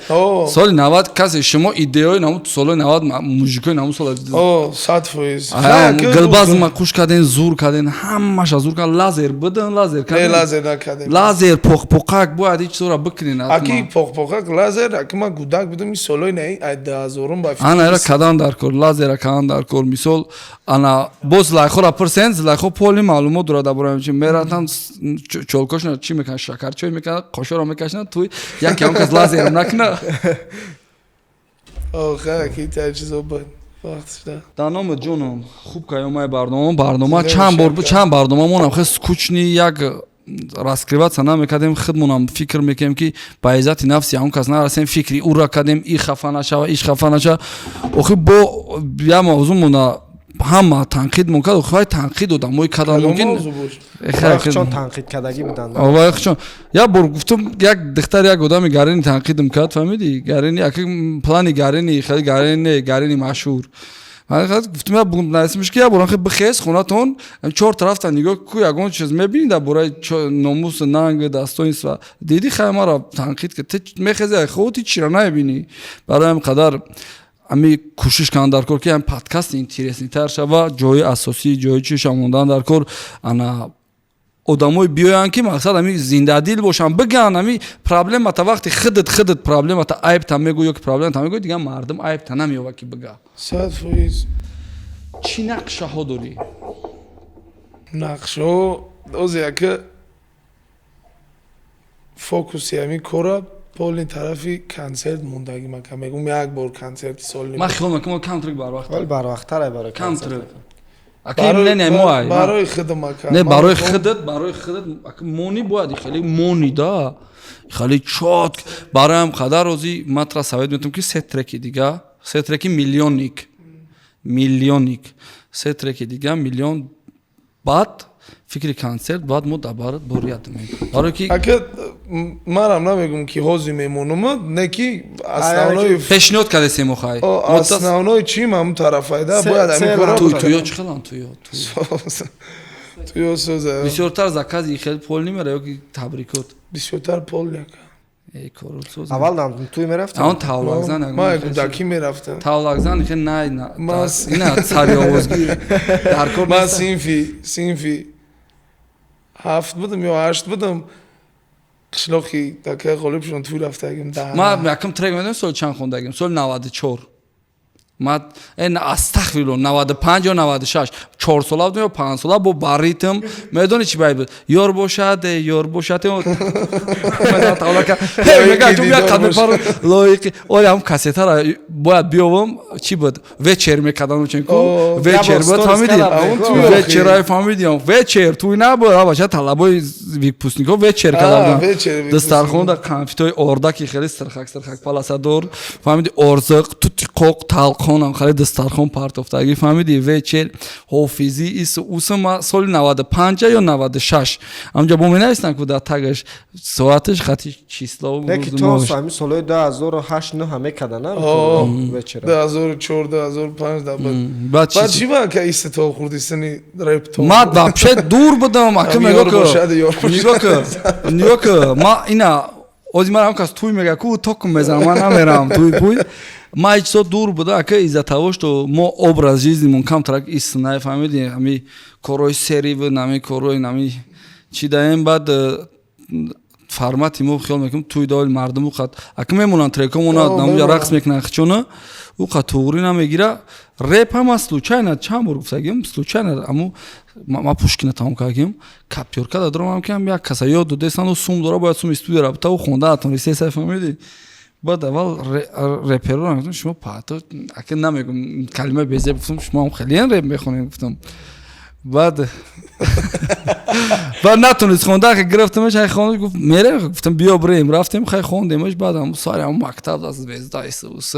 соли 90 касе шумо идеяи намуд, соли 90 мужикои намуд сола. 100%. Гулбазма қуш карден, зур карден, ҳамаша зур кард, лазер биден, лазер карден. Лазер накардем. Лазер, поқпоқак бояд ҳеч чизора бикунен. Аки поқпоқак, лазер, аки ман гудак будам, ин солои наи ай дуҳазорум ба. Ана эра кадан дар кор, лазера кадан дар кор. Мисол, ана боз Зулайхоро пурсен, Зулайхо поли маълумот дорад дар бораи чи мератан, чолкошона чӣ мекунанд, шакарчой мекунанд, қошоро мекашанд, туй яке он кас лазерам накуна. Чизо буд. Дар номи ҷоном, хуб каёмаи барнома чанд бор, чанд барнома монам хеле скучный, як раскрываться намекардем, худмонам фикр мекунем, ки ба иззати нафси он кас нарасем, фикри ӯра кардем, и хафа нашава, иш хафа нашава. Охи бо як мавзӯъ монда, ҳама танқид мон кард. Охи вай танқид одамои кардан мумкин. Чон танқид кардагӣ буданд. Чон як бор гуфтум, як духтар, як одами гарини танқидм кард, фаҳмидӣ? Гарини, аки плани гарини, хеле гарини, не гарини машҳур. Гуфтум, як нависмш ки як бор хе бихез, хонатон чор тарафта нигоҳ ку, ягон чиз мебинӣ дар бораи номус, нанг, достоинства диди, хай мара танқид кард. Ту мехези, худ ҳичира намебинӣ. Барои ҳам қадар ами кӯшиш кардам дар кор, ки ҳам подкаст интересный тар шава, ҷои асосӣ, ҷои чиша мондан дар кор, ана одамое биёянд, ки мақсад ами зиндадил бошанд, бигӯянд ами проблемата. Вақти худат проблемата, айбта мегӯ ё ки проблемата мегӯ, дигар мардум айбта намеёва ки бига. 100%. Чӣ нақшаҳо дорӣ? Нақшаҳо ози яка фокуси ҳамин кора полный тарафи консерт мондагӣ мака, мегӯм, як бор консерти соли. Ман хиёл мекунам, камтрик барвақт. Вале барвақттар барои камтрик. Аки не, не, мо ай барои худам, ака. Не, барои худат, барои худат, аки мони бояд хеле мони да хеле чётко. Бароям қадар рози ман тра совет метавам, ки се треки дига. Се треки миллионник, миллионник, се треки дига миллион. Баъд фикри концерт, баъд мо дабар борият барое ки Ака, манам намегум, ки ҳозир мемонум, не ки основной пешниҳод кардесем охай. Основной чим ҳамун тарафайда бояд ҳамин кора. Туё чӣ хелан, туё? Туё соза. Бисёртар закази хел пол немера ё ки табрикот? Бисёртар пол, яка. Аввал туй мерафтем. Он тавлакзан. Ма кӯдакӣ мерафтам. Тавлакзан хел най ина сари овозгир дар кор. Ман синфи ҳафт будам ё ҳашт будам, қишлоқи такаи Ғолибшон туй рафтагим. Ма якум трек медонам соли чанд хондагим? Соли 94. Ма астағфирулло, 95 ё 96, 4 сола будам ё 5 сола. Бо ба ритм медони чӣ бай буд: ёр бошад, ёр бошад. Лоиқи оли ҳам кассетара бояд биёвам. Чӣ буд, вечер мекардан, ку вечер буд, фаҳмиди? Вечерай, фаҳмидиам, вечер туй набуд, бача, талабои выпускникҳо вечер карда буданд. Дастархонда конфетои ордаки хеле сирхак сирхак, паласадор, фаҳмиди, орзиқ, тути қоқ, талқонам хеле дастархон партофтагӣ, фаҳмиди, вечер, ҳофизӣ, ису усу. Ма соли 95 ё 96 ҳамҷа бо менависам, ку дар тагаш соаташ, хати число. Не ки то ҳамин солҳои 2008 нӯ ҳаме кардана вечера. 2004, 2005 да буд. Баъд чӣ ба ка истито хурдистани реп то? Ма вообще дур будам, ака. Мегӯ, нигоҳ ку, ма ина ози ман ҳам кас туй мега, ку токум мезанам, ман намерам туй пуй. Ма ҳеҷ чизо дур буда, ака, из-за того что мо образ жизнимон камтарак истинай, фаҳмиди, ҳами корҳои сериву нами корҳои нами чӣ даем. Баъд формати мо хиёл мекунем, туй доил мардум уқат ака мемонанд, трекомона намуҷа рақс мекунанд, хичона уқа туғрӣ намегира. Реп ҳама случайно, чанд бор гуфтагим, случайно. Аму ма Пушкина тамом кардагим, каптёрка дадорам, ки як каса ёд додесан, сум дора, бояд сум студия рабта у хонда натонистеса, фаҳмиди. Баъд аввал реперо гуфтам: шумо паато, ака, намегум калима безеб, гуфтам, шумо ҳам хеле реп мехонем, гуфтам. Баъд натонист хонда, гирифтамаш, ай хонд, гуфт: мерем. Гуфтам: биё, бирем. Рафтем, хай, хондемаш. Баъд ҳам сари ҳам мактаб аз звезда исус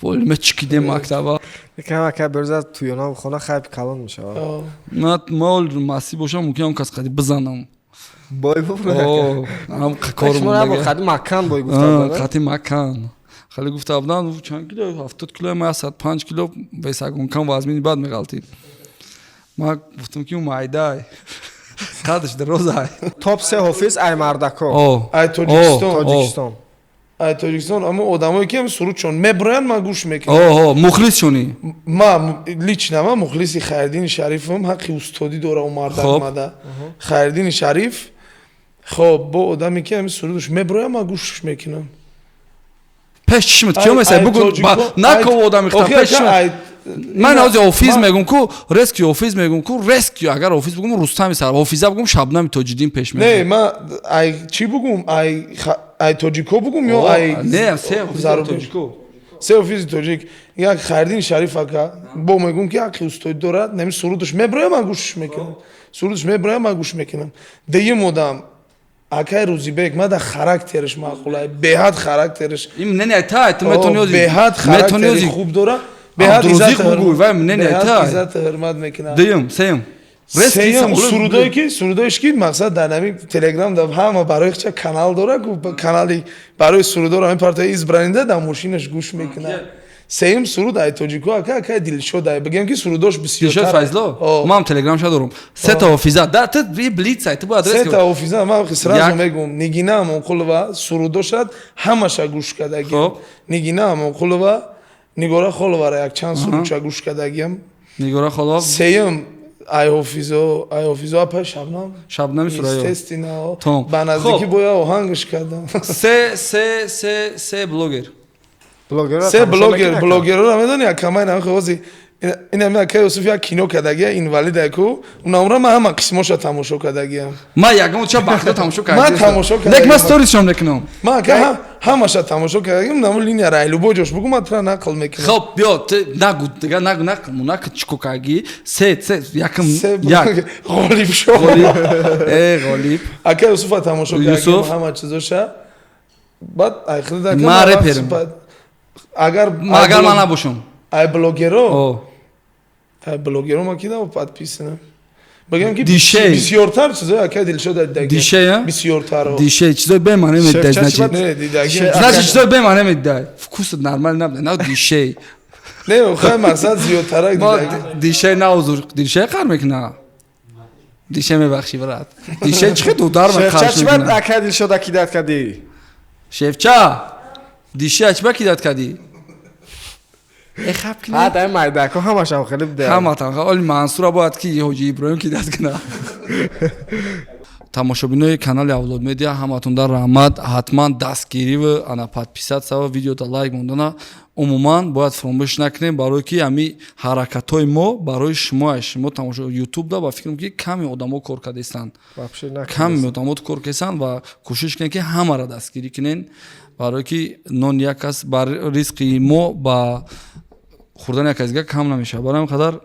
полиме чикидем мактаба. Камака берза туёна хона, хайп калон мешавад. Ма масӣ бошам, мумкин ҳам кас қади бизанам. Бой. Ҳам. Кор макан бой гуфта. Қати макан хеле гуфта буданд: чанд кило? 70 кило, ма 105 кило, весагонкам вазмини бад меғалтид. Ма гуфтам, ки майдай, қадаш дарозай. Топ се ҳофиз ай мардако. Ай Тоҷикистон? Тоҷикистон. Ай Тоҷикистон, аммо одамое ки сурудшон меброянд, ман гӯш мекунам. Мухлис шуни? Ма лично ма мухлиси Хайриддини Шарифам, ҳаққи устодӣ дора у мардак мада, Хайриддини Шариф. Хоб, бо одаме ки ҳами сурудаш меброяд, ман гӯшш мекунам. Пеш чишмат киё месай, бугу, нако одами пеш. Ман ҳозир ҳофиз мегум ку, резки ҳофиз мегум ку, резки агар ҳофиз бугум, Рустами Сар, ҳофиза бугум, Шабнами Тоҷиддин пеш. Не, ма ай чӣ бугум, ай тоҷико бугум ё ай? Не, се тоҷико. Се ҳофизи тоҷик: як Хайриддини Шариф, ака, бо мегум, ки ҳаққи устодӣ дорад, нами сурудаш меброяд, ман гӯшш мекунам, сурудаш меброяд, ман гӯш мекунам. Дуюм одам акай Рӯзибек, ма да характераш маъқулай, беҳад характераш. Им не, не, та ту метони ози. Беҳад характери хуб дора, беҳад иззат иззату ҳурмат мекунад. Дуюм, сеюм. Сеюм сурудое ки сурудоеш ки мақсад дар нами Телеграм да ҳама барои хча канал дора, канали барои сурудоро ҳамин парта избранныйда, дар мошинаш гӯш мекунад. Сеюм суруд ай тоҷико, ака, акай Дилшод, ай бигем, ки сурудош бисёр. Дилшод Файзло, ман Телеграм ша дорум. Сета ҳофиза да, ту блиц ай, ту бояд. Сета ҳофиза ман сразу мегум: Нигина Амонқулова, сурудошад ҳамаша гӯш кардагиам. Нигина Амонқулова, Нигора Холовара якчанд сурудша гӯш кардагиам. Нигора Холова. Сеюм ай ҳофизо, ай ҳофизо апай Шабнам. Шабнами Сурайё. Естественно, ба наздикӣ боя оҳангш кардам. Се блогер. Се блогер. Блогерро медони, акамай намехози, инами ака Юсуф як кино кардагия, инвалида ку, унамра ман ҳама қисмоша тамошо кардагиям. Ман ягон ча бахта тамошо кардагиам. Ман тамошо кардагиам. Лек ман сторисшон мекунам. Ман ака ҳамаша тамошо кардагиам, наму линия рай любой ҷош бугу, ман тра нақл мекунам. Хоб, биё, ту нагу, дига нагу, нақл нақл чико карги. Се якм як. Ғолиб шо. Э, Ғолиб. Ака Юсуфа тамошо кардагиам ҳама чизоша. Баъд айхида ман реперам. Агар Агар ман набошам. Ай блогеро? О. Ай блогеро ма ки на подписанам, бигам ки Дишей. бисёртар чизои акай Дилшод дидаги. Дишей, а? Бисёртар. Дишей чизои бемаъне медиҳад. Шефча Значит, Не, дидаги. значит, чизои бемаъне медиҳад, вкусат нормал набуда, на дишей. Не, хай, мақсад, зиёдтарак Мо дидаги. Дишей на узур, дишей қар мекуна. Дишей, мебахши, брат, дишей чӣ дудар ма Шефча, қарш чӣ бад мекуна. Акай Дилшода кидать кардӣ? Шефча, дишей чӣ ба кидать кардӣ? Э, хаб ки. Ҳа, дай майдако ҳамашам хеле буда. Ҳаматан оли Мансура бояд ки Ҳоҷи Иброҳим кидать куна. Тамошобинои канали Авлод Медиа, ҳаматон дар раҳмат. Ҳатман дастгириву ана подписаться ва видеода лайк мондана умуман бояд фаромӯш накунем, барое ки ҳами ҳаракатҳои мо барои шумо. Шумо тамошо ютубда, ба фикрам, ки ками одамо кор кардастанд. Вообще накардастанд. Ками одамо кор кардастанд ва кӯшиш кунед, ки ҳамаро дастгирӣ кунен, барое ки нон як кас бар ризқи мо ба хӯрдани як кас дига кам намешавад. Барои ҳамин қадар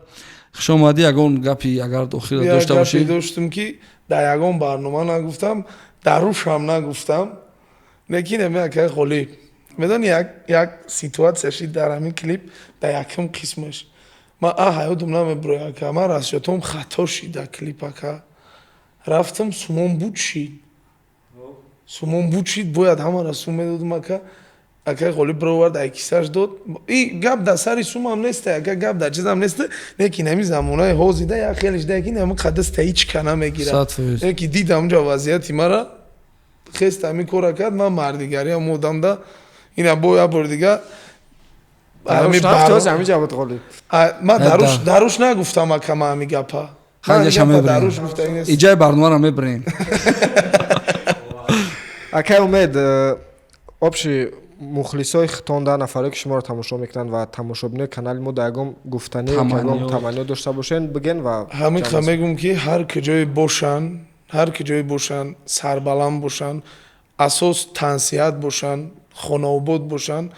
хуш омадӣ. Ягон гапи агар дохил Як дошта гапе бошӣ. доштум, ки дар ягон барнома нагуфтам, дар рӯшам нагуфтам, лекин ами акай Ғолиб, медони, як ситуация шид дар ҳамин клип, дар якум қисмаш. Ман а ҳаётум намебурой, ака, ман расчётом хато шид дар клип, ака. Рафтам, сумон буд шид, сумон буд шид, бояд ҳамаро сум медодум, ака. Акай Ғолиб бировард, ай кисаш дод. И гап дар сари сумам неста, ака, гап дар чизам неста, лекин ҳамин замонаи ҳозида як хеле шида, ки ҳамин қадаста ҳеч ка намегирад. 100%. Яки дидам ҷа вазъияти мара, хест ҳамин кора кард. Ман мардигариам одамда ина бо як бори дига Даруш нафти ҳамин ҷа буд, Ғолиб. А, ман Э, даруш да. даруш нагуфтам, ака, ман ҳамин гапа. Ман Хайҷаша ҳамин гапа мебирем. даруш гуфта нест. Иҷаи барномаро мебирем. Акай Умед, общий мухлисои хитон, да нафаре, ки шуморо тамошо мекунанд, ва тамошобинои канали мо да ягон гуфтанӣ, ягон Таманниёт. таманниё дошта бошен, биген ва Ҳамин қа мегӯм, ки ҳар куҷое бошанд, ҳар куҷое бошанд, сарбаланд бошанд, асос тансиҳат бошанд, хонаобод бошанд,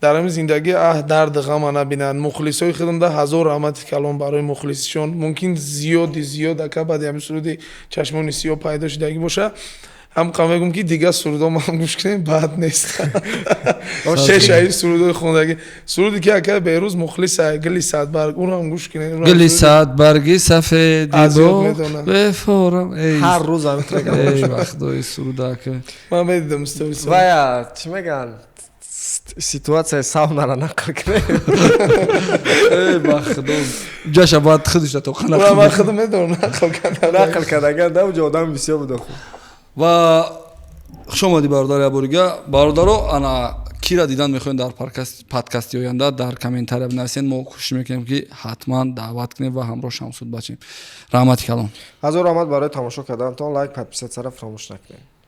дар ҳамин зиндагӣ аҳ дарду ғама набинанд. Мухлисои худам да ҳазор раҳмати калон барои мухлисишон. Мумкин зиёди зиёд, ака, баъди ҳамин суруди «Чашмони сиёҳ» пайдо шудагӣ боша. Ҳам қа мегӯм, ки дигар сурудо ман гӯш кунем, бад нест. Шешаи сурудои хондагӣ, суруде ки ака Берӯз мухлиса, «Гили садбарг», ӯро гӯш кунем. Гили садбарги сафеди Аз ёд бо медонам. бефорам, эй. Ҳар рӯз ҳамин трек. Эй, вақтои сурудака. Ман медидам сторис. Вая чӣ мегӯянд, ситуатсияи саунара нақл кунем. Эй, ба худо, ҷаша бояд худаш тоқа Ура ман нақл. худам медонам, нақл кардам. Нақл кардаган да уҷо одам бисёр буда, хуб. Ва хуш омадӣ, бародар, яборига. Бародаро, ана кира дидан мехоҳем дар подкасти оянда, дар комментария бинависед. Мо кӯшиш мекунем, ки ҳатман даъват кунем ва ҳамроҳ шамсуд бачем. Раҳмати калон. Ҳазор раҳмат барои тамошо карданатон. Лайк, подписаться ра фаромӯш накунед.